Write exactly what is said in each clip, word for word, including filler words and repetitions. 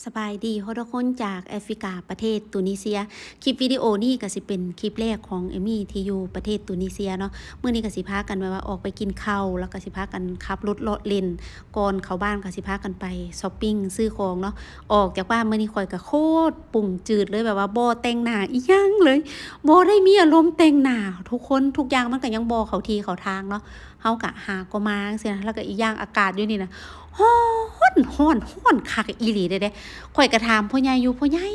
สบายดีฮอดทุกคนจากแอฟริกาประเทศตูนิเซีย คลิปวิดีโอนี้ก็สิเป็นคลิปแรกของเอมมี่ที่อยู่ประเทศตูนิเซียเนาะ มื้อนี้ก็สิพากันแบบว่าออกไปกินข้าว แล้วก็สิพากันขับรถเลาะเล่น ก่อนเข้าบ้านก็สิพากันไปช็อปปิงซื้อของเนาะ ออกจากบ้านมื้อนี้ข้อยก็โคตรปุ่งจืดเลย แบบว่าบ่แต่งหน้าอิหยังเลย บ่ได้มีอารมณ์แต่งหน้า ทุกคน ทุกอย่างมันก็ยังบ่เข้าที่เข้าทางเนาะ เฮาก็หาก็มาจั่งซี้นะ แล้วก็อีกอย่างอากาศอยู่นี่นะ ร้อน ร้อน ร้อนคักอีหลีเด้เด้ ข้อยก็ถามพ่อใหญ่อยู่ "พ่อใหญ่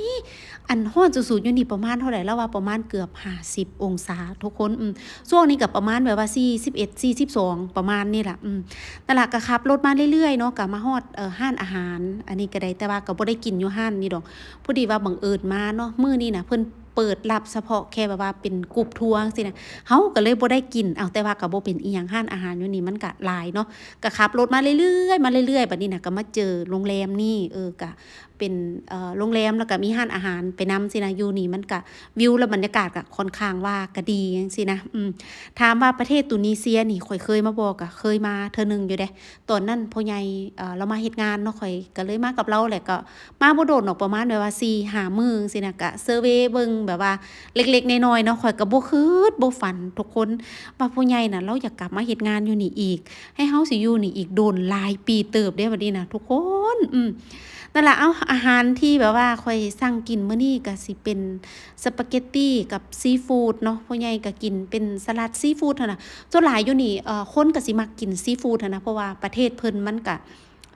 อันร้อนสุดๆอยู่นี่ประมาณเท่าใด" ลาวว่าประมาณเกือบห้าสิบองศาทุกคน อืม ช่วงนี้ก็ประมาณแบบว่าสี่สิบเอ็ด สี่สิบสอง ประมาณนี้ล่ะ อืม นั่นล่ะ ก็ขับรถมาเรื่อยๆเนาะ ก็มาฮอด เอ่อ ร้านอาหาร อันนี้ก็ได้ แต่ว่าก็บ่ได้กินอยู่ร้านนี้ดอก พอดีว่าบังเอิญมาเนาะ มื้อนี้น่ะเพิ่นเปิดรับเฉพาะแค่แบบว่าเป็นกรุ๊ปทัวร์จั่งซี้นะ เฮาก็เลยบ่ได้กิน เอ้า แต่ว่าก็บ่เป็นอิหยัง ร้านอาหารอยู่นี่มันก็หลายเนาะ ก็ขับรถมาเรื่อยๆ มาเรื่อยๆ บัดนี้น่ะก็มาเจอโรงแรมนี่ เออ ก็เป็น เอ่อ โรงแรม แล้วก็มีร้านอาหารไปนำซี้นะ อยู่นี่มันก็วิวและบรรยากาศก็ค่อนข้างว่าก็ดีจั่งซี้นะ อืม ถามว่าประเทศตูนิเซียนี่ข้อยเคยมาบ่ ก็เคยมาเทื่อหนึ่งอยู่เด้ ตอนนั้นพ่อใหญ่ เอ่อ ลาวมาเฮ็ดงานเนาะ ข้อยก็เลยมากับลาวแหละ ก็มาบ่โดนดอก ประมาณแบบว่าสี่ห้ามื้อจั่งซี้นะ ก็เซอร์เวย์เบิ่งแบบว่าเล็กๆน้อยๆเนาะ ข้อยก็บ่คิดบ่ฝันทุกคน ว่าพ่อใหญ่น่ะลาวอยากกลับมาเฮ็ดงานอยู่นี่อีก ให้เฮาสิอยู่นี่อีกโดนหลายปีเติบเด้บัดนี้นะทุกคน อืม นั่นล่ะ เอ้า อาหารที่แบบว่าข้อยสั่งกินมื้อนี้ก็สิเป็นสปาเกตตี้กับซีฟู้ดเนาะ พ่อใหญ่ก็กินเป็นสลัดซีฟู้ดหั้นน่ะ ส่วนหลายอยู่นี่ เอ่อ คนก็สิมักกินซีฟู้ดหั้นนะ เพราะว่าประเทศเพิ่นมันก็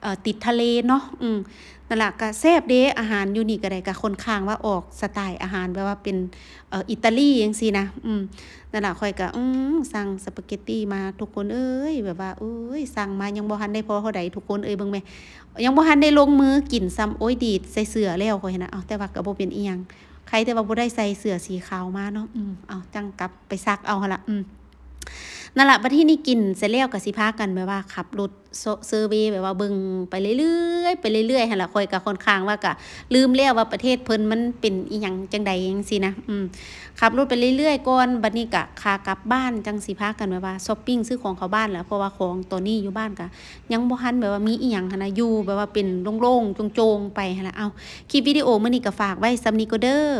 เอ่อ ติดทะเลเนาะ อืม นั่นล่ะ ก็แซ่บเด้ อาหารอยู่นี่ก็ได้ ก็ค่อนข้างว่าออกสไตล์อาหารแบบว่าเป็น เอ่อ อิตาลีจั่งซี้นะ อืม นั่นล่ะ ข้อยก็ อืม สั่งสปาเกตตี้มา ทุกคนเอ้ย แบบว่า โอ๊ย สั่งมายังบ่ทันได้พอเท่าใด ทุกคนเอ้ย เบิ่งแหม ยังบ่ทันได้ลงมือกินซ้ำ โอ๊ย ดีดใส่เสื้อแล้วข้อยหั้นนะ เอ้า แต่ว่าก็บ่เป็นอิหยัง ใครแต่ว่าบ่ได้ใส่เสื้อสีขาวมาเนาะ อืม เอ้า จั่งกลับไปซักเอาหั้นล่ะ อืม นั่นล่ะ บัดทีนี้กินเสร็จแล้วก็สิพากันแบบว่าขับรถเซาะ เซอร์เวย์แบบว่าเบิ่งไปเรื่อยๆ ไปเรื่อยๆ หั้นล่ะ ข้อยก็ค่อนข้างว่าก็ลืมแล้วว่าประเทศเพิ่นมันเป็นอิหยังจั่งใดจั่งซี้นะ อืม ขับรถไปเรื่อยๆ ก่อน บัดนี้ก็ขากลับบ้านจั่งสิพากันแบบว่าช็อปปิงซื้อของเข้าบ้านแหละ เพราะว่าของตอนนี้อยู่บ้านก็ยังบ่ทันแบบว่ามีอิหยังหั้นนะ อยู่แบบว่าเป็นโล่งๆ โจ่งๆ ไปหั้นล่ะ เอ้า คลิปวิดีโอมื้อนี้ก็ฝากไว้ส่ำนี้ก่อนเด้อ